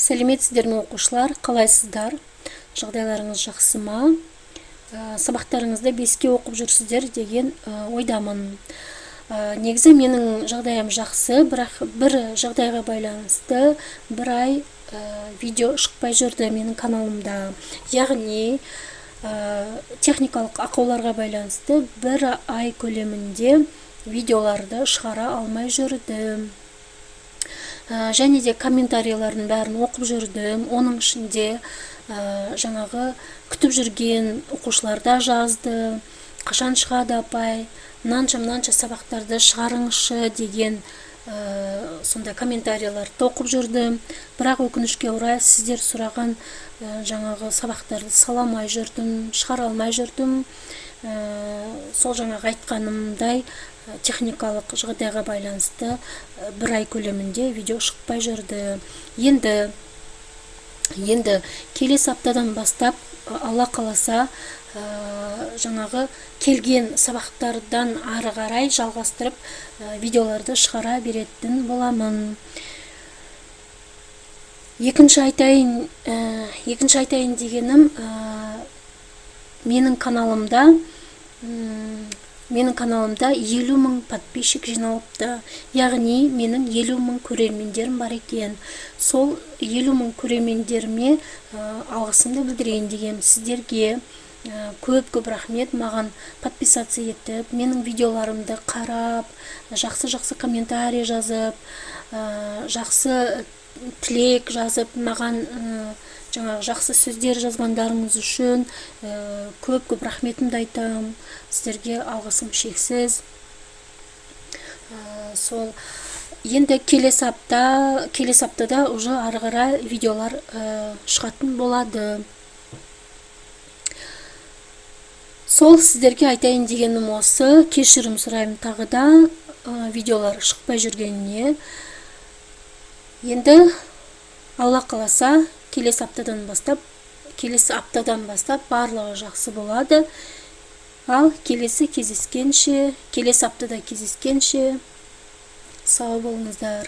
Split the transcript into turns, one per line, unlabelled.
Сәлеметсіздер ме, оқушылар? Қалайсыздар? Жағдайларыңыз жақсы ма? Сабақтарыңызды 5-ке оқып жүрсіздер деген ойдамын. Негізі менің жағдайым жақсы, бірақ бір жағдайға байланысты бір ай видео шықпай жүрді менің каналымда. Яғни техникалық ақауларға байланысты бір ай көлемінде видеоларды шығара алмай жүрдім. Және де комментарийлардың бәрін оқып жүрдім. Оның ішінде жаңағы күтіп жүрген оқушылар да жазды: «Қашан шығады, апай, мынанша мынанша сабақтарды шығарыңызшы», – деген сондай комментарийларды оқып жүрдім. Бірақ өкінішке орай, сіздер сұраған жаңағы сабақтарды сала алмай жүрдім, шығара алмай жүрдім. Сол жаңағы айтқанымдай, техникалық жағдайға байланысты бір ай көлемінде видео шықпай жүрді. Енді келесі аптадан бастап, Алла қаласа, жаңағы келген сабақтардан ары қарай жалғастырып, видеоларды шығара беретін боламын. Екінші айтайын дегенім, менің каналымда 50 000 подписчик жиналыпты, яғни менің 50 000 көрермендерім бар екен. Сол 50 000 көрермендеріме алғысымды білдірейін дегенмін. Сіздерге көп көп рахмет, маған подписаться етіп, менің видеоларымды қарап, жақсы жақсы комментарий жазып, жақсы тілек жазып, маған жаңағы жақсы сөздер жазғандарыңыз үшін көп көп рахметімді айтамын. Сіздерге алғысым шексіз. Сол енді келесі аптада уже ары қарай видеолар шығатын болады. Сол сіздерге айтайын дегенім осы. Кешірім сұраймын тағы да видеолар шықпай жүргеніне. Енді Алла қаласа, келесі аптадан бастап барлығы жақсы болады. Ал келесі кездескенше, келесі аптада кездескенше, сау болыңыздар.